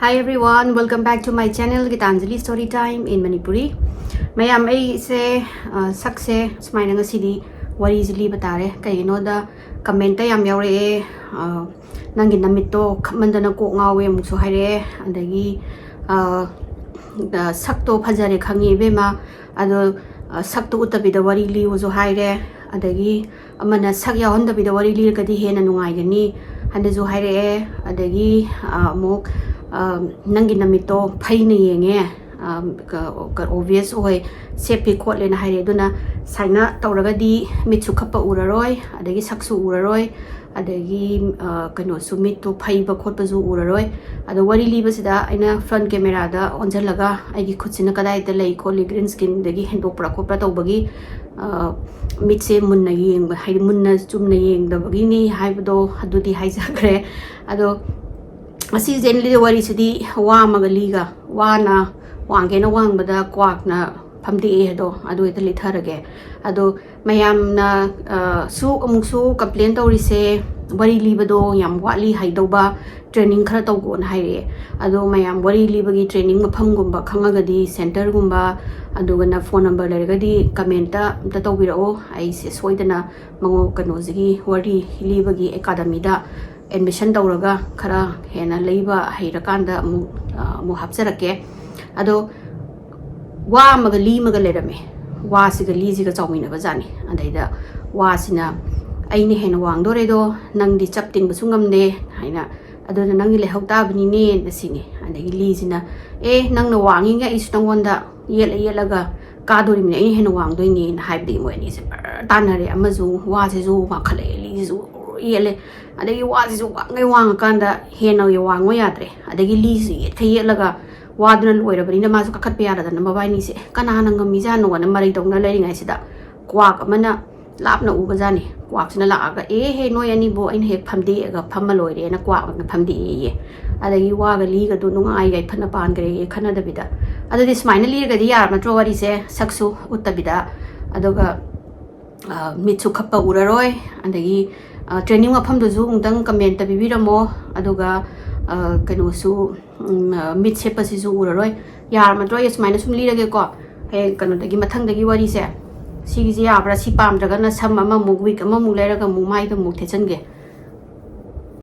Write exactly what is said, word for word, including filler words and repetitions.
Hi everyone, welcome back to my channel Gitanjali Story Time in Manipuri. ꯃꯌꯥꯝ, ꯑꯩꯁꯦ, ꯑ, ꯁꯛꯁꯦ ꯁꯨꯃꯥꯏꯅ ꯉꯁꯤꯗꯤ ꯋꯥꯔꯤꯁꯦ ꯂꯤꯕ ꯇꯥꯔꯦ꯫ ꯀꯩꯒꯤꯅꯣꯗ, comment ꯌꯥꯝ ꯌꯥꯎꯔꯛꯑꯦ, ꯑ, "ꯅꯪꯒꯤ ꯅꯃꯤꯠꯇꯣ ꯈꯞꯃꯟꯗꯅ ꯀꯣꯛ ꯉꯥꯎꯋꯦ" ꯑꯃꯨꯛꯁꯨ ꯍꯥꯏꯔꯛꯑꯦ꯫ ꯑꯗꯒꯤ, ꯑ, ꯑ, "ꯁꯛꯇꯣ ꯐꯖꯔꯦ ꯈꯪꯉꯤ ꯏꯕꯦꯝꯃ, ꯑꯗꯣ, ꯑ, ꯁꯛꯇꯣ ꯎꯠꯇꯕꯤꯗ ꯋꯥꯔꯤ ꯂꯤꯌꯨꯁꯨ" ꯍꯥꯏꯔꯦ꯫ ꯑꯗꯒꯤ ꯑꯃꯅ "ꯁꯛ ꯌꯥꯎꯍꯟꯗꯕꯤꯗ ꯋꯥꯔꯤ ꯂꯤꯔꯒꯗꯤ ꯍꯦꯟꯅ ꯅꯨꯡꯉꯥꯏꯒꯅꯤ" ꯍꯥꯏꯅꯁꯨ ꯍꯥꯏꯔꯛꯑꯦ꯫ ꯑꯗꯒꯤ, ꯑ, ꯑꯃꯨꯛ, ꯑ, "ꯅꯪꯒꯤ ꯅꯃꯤꯠꯇꯣ ꯐꯩꯅ ꯌꯦꯡꯉꯦ, ꯑ, ꯀ-, ꯀ-, obvious ꯑꯣꯏ, ꯁꯦꯞꯄꯤ ꯈꯣꯠꯂꯦꯅ" ꯍꯥꯏꯔꯛꯑꯦ꯫ ꯑꯗꯨꯅ ꯁꯨꯃꯥꯏꯅ ꯇꯧꯔꯒꯗꯤ ꯃꯤꯠꯁꯨ ꯈꯞꯄ ꯎꯔꯔꯣꯏ, ꯑꯗꯒꯤ ꯁꯛꯁꯨ ꯎꯔꯔꯣꯏ, ꯑꯗꯒꯤ, ꯑ, ꯀꯩꯅꯣꯁꯨ, ꯃꯤꯠꯇꯣ ꯐꯩꯕ ꯈꯣꯠꯄꯁꯨ ꯎꯔꯔꯣꯏ꯫ ꯑꯗꯣ ꯋꯥꯔꯤ ꯂꯤꯕꯁꯤꯗ ꯑꯩꯅ front cameraꯗ ꯑꯣꯟꯁꯤꯜꯂꯒ ꯑꯩꯒꯤ ꯈꯨꯠꯁꯤꯅ ꯀꯗꯥꯏꯗ ꯂꯩ ꯈꯣꯠꯂꯤ, green screenꯗꯒꯤ ꯍꯦꯟꯗꯣꯛꯄ꯭ꯔꯥ ꯈꯣꯠꯄ꯭ꯔꯥ ꯇꯧꯕꯒꯤ, ꯑ, ꯃꯤꯠꯁꯦ ꯃꯨꯟꯅ ꯌꯦꯡꯕ, ꯍꯥꯏꯗꯤ ꯃꯨꯟꯅ ꯆꯨꯝꯅ ꯌꯦꯡꯗꯕꯒꯤꯅꯤ ꯍꯥꯏꯕꯗꯣ ꯑꯗꯨꯗꯤ ꯍꯥꯏꯖꯈ꯭ꯔꯦ꯫ ꯑꯗꯣ ꯉꯁꯤꯁꯦ ꯑꯩꯅ ꯂꯤꯗꯣꯏ ꯋꯥꯔꯤꯁꯤꯗꯤ ꯋꯥ ꯑꯃꯒ ꯂꯤꯒ, ꯋꯥꯅ ꯋꯥꯡꯒꯦꯅ ꯋꯥꯡꯕꯗ ꯀ꯭ꯋꯥꯛꯅ ꯐꯝꯗꯦꯛꯑꯦ ꯍꯥꯏꯗꯣ, ꯑꯗꯨ ꯍꯦꯛꯇ ꯂꯤꯊꯔꯒꯦ꯫ ꯑꯗꯣ ꯃꯌꯥꯝꯅ, ꯑ, ꯁꯨ ꯑꯃꯨꯛꯁꯨ complain ꯇꯧꯔꯤꯁꯦ, "ꯋꯥꯔꯤ ꯂꯤꯕꯗꯣ ꯌꯥꯝ ꯋꯥꯠꯂꯤ ꯍꯥꯏꯗꯧꯕ, training ꯈꯔ ꯇꯧꯒꯣꯅ" ꯍꯥꯏꯔꯛꯑꯦ꯫ ꯑꯗꯣ ꯃꯌꯥꯝ ꯋꯥꯔꯤ ꯂꯤꯕꯒꯤ training ꯃꯐꯝꯒꯨꯝꯕ ꯈꯪꯉꯒꯗꯤ, centreꯒꯨꯝꯕ, ꯑꯗꯨꯒꯅ phone number ꯂꯩꯔꯒꯗꯤ commentꯇ ꯑꯝꯇ ꯇꯧꯕꯤꯔꯛꯑꯣ꯫ ꯑꯩꯁꯦ ꯁꯣꯏꯗꯅ ꯃꯉꯣ-, ꯀꯩꯅꯣꯁꯤꯒꯤ ꯋꯥꯔꯤ ꯂꯤꯕꯒꯤ academyꯗ admission ꯇꯧꯔꯒ ꯈꯔ ꯍꯦꯟꯅ ꯂꯤꯕ ꯍꯩꯔꯀꯥꯟꯗ ꯑꯃꯨꯛ, ꯑ, ꯑꯃꯨꯛ ꯍꯥꯞꯆꯔꯛꯀꯦ꯫ ꯑꯗꯣ ꯋꯥ ꯑꯃꯒ ꯂꯤ ꯑꯃꯒ ꯂꯩꯔꯝꯃꯦ꯫ ꯋꯥꯁꯤꯒ ꯂꯤꯁꯤꯒ ꯆꯥꯎꯃꯤꯟꯅꯕ ꯖꯥꯠꯅꯤ꯫ ꯑꯗꯩꯗ ꯋꯥꯁꯤꯅ "ꯑꯩꯅ ꯍꯦꯟꯅ ꯋꯥꯡꯗꯣꯔꯦꯗꯣ, ꯅꯪꯗꯤ ꯆꯞ ꯇꯤꯡꯕꯁꯨ ꯉꯝꯗꯦ" ꯍꯥꯏꯅ, "ꯑꯗꯨꯅ ꯅꯪꯗꯤ ꯂꯩꯍꯧ ꯇꯥꯕꯅꯤꯅꯦꯅ" ꯁꯤꯅꯤ꯫ ꯑꯗꯒꯤ ꯂꯤꯁꯤꯅ "ꯑꯦ, ꯅꯪꯅ ꯋꯥꯡꯉꯤꯉꯩ ꯑꯩꯁꯨ ꯅꯪꯉꯣꯟꯗ ꯌꯦꯠꯂ ꯌꯦꯠꯂꯒ ꯀꯥꯗꯣꯔꯤꯕꯅꯤ, ꯑꯩꯅ ꯍꯦꯟꯅ ꯋꯥꯡꯗꯣꯏꯅꯦꯅ" ꯍꯥꯏꯕꯗꯤ ꯃꯣꯏ ꯑꯅꯤꯁꯦ ꯕꯔ ꯇꯥꯟꯅꯔꯦ꯫ ꯑꯃꯁꯨ ꯋꯥꯁꯤꯁꯨ ꯋꯥꯡꯈꯠꯂꯛꯑꯦ, ꯂꯤꯁꯤꯁꯨ ꯌꯦꯠꯂꯦ꯫ ꯑꯗꯒꯤ ꯋꯥꯁꯤꯁꯨ ꯋꯥꯡꯉꯩ ꯋꯥꯡꯉꯀꯥꯟꯗ ꯍꯦꯟꯅ ꯋꯥꯡꯉꯣ ꯌꯥꯗ꯭ꯔꯦ꯫ ꯑꯗꯒꯤ ꯂꯤꯁꯤꯁꯨ ꯌꯦꯠꯈꯩ ꯌꯦꯠꯂꯒ ꯋꯥꯗꯨꯅ ꯂꯣꯏꯔꯕꯅꯤꯅ ꯃꯥꯁꯨ ꯀꯥꯈꯠꯄ ꯌꯥꯗꯗꯅ ꯃꯕꯥꯅꯤꯁꯦ ꯀꯅꯥꯅ ꯉꯝꯃꯤꯖꯥꯠꯅꯣꯅ ꯃꯔꯩ ꯇꯧꯅ ꯂꯩꯔꯤꯉꯩꯁꯤꯗ ꯀ꯭ꯋꯥꯛ ꯑꯃꯅ ꯂꯥꯞꯅ ꯎꯕꯖꯥꯠꯅꯤ꯫ ꯀ꯭ꯋꯥꯛꯁꯤꯅ ꯂꯥꯛꯑꯒ, "ꯑꯦ ꯍꯦ, ꯅꯣꯏ ꯑꯅꯤꯕꯨ ꯑꯩꯅ ꯍꯦꯛ ꯐꯝꯗꯦꯛꯑꯒ ꯐꯝꯃ ꯂꯣꯏꯔꯦꯅ" ꯀ꯭ꯋꯥꯛꯅ ꯐꯝꯗꯦꯛꯑꯦꯌꯦ꯫ ꯑꯗꯒꯤ ꯋꯥꯒ ꯂꯤꯒꯗꯨ ꯅꯨꯡꯉꯥꯏ ꯌꯥꯏꯐꯅ ꯄꯥꯟꯈ꯭ꯔꯦꯌꯦ ꯈꯟꯅꯗꯕꯤꯗ꯫ ꯑꯗꯨꯗꯤ ꯁꯨꯃꯥꯏꯅ ꯂꯤꯔꯒꯗꯤ ꯌꯥꯔꯕ ꯅꯠꯇ꯭ꯔꯣ ꯋꯥꯔꯤꯁꯦ? ꯁꯛꯁꯨ ꯎꯠꯇꯕꯤꯗ, ꯑꯗꯨꯒ, ꯑ, ꯃꯤꯠꯁꯨ ꯈꯞꯄ ꯎꯔꯔꯣꯏ꯫ ꯑꯗꯒꯤ, ꯑ, training ꯃꯐꯝꯗꯨꯁꯨ ꯑꯃꯨꯛꯇꯪ commentꯇ ꯄꯤꯕꯤꯔꯝꯃꯣ꯫ ꯑꯗꯨꯒ ꯀꯩꯅꯣꯁꯨ, ꯃꯤꯠ ꯁꯦꯞꯄꯁꯤꯁꯨ ꯎꯔꯔꯣꯏ꯫ ꯌꯥꯔꯝꯃꯗ꯭ꯔꯣ? ꯑꯩ ꯁꯨꯃꯥꯏꯅ ꯁꯨꯝ ꯂꯤꯔꯒꯦꯀꯣ꯫ ꯍꯌꯦꯡ ꯀꯩꯅꯣꯗꯒꯤ, ꯃꯊꯪꯗꯒꯤ ꯋꯥꯔꯤꯁꯦ, ꯁꯤꯒꯤꯁꯦ ꯌꯥꯕ꯭ꯔꯥ? ꯁꯤ ꯄꯥꯝꯗ꯭ꯔꯒꯅ ꯁꯝ ꯑꯃꯃꯨꯛ, ꯋꯤꯛ ꯑꯃꯃꯨꯛ ꯂꯩꯔꯒ ꯑꯃꯨꯛ ꯃꯥꯏꯗ ꯑꯃꯨꯛ ꯊꯦꯠꯆꯟꯒꯦ꯫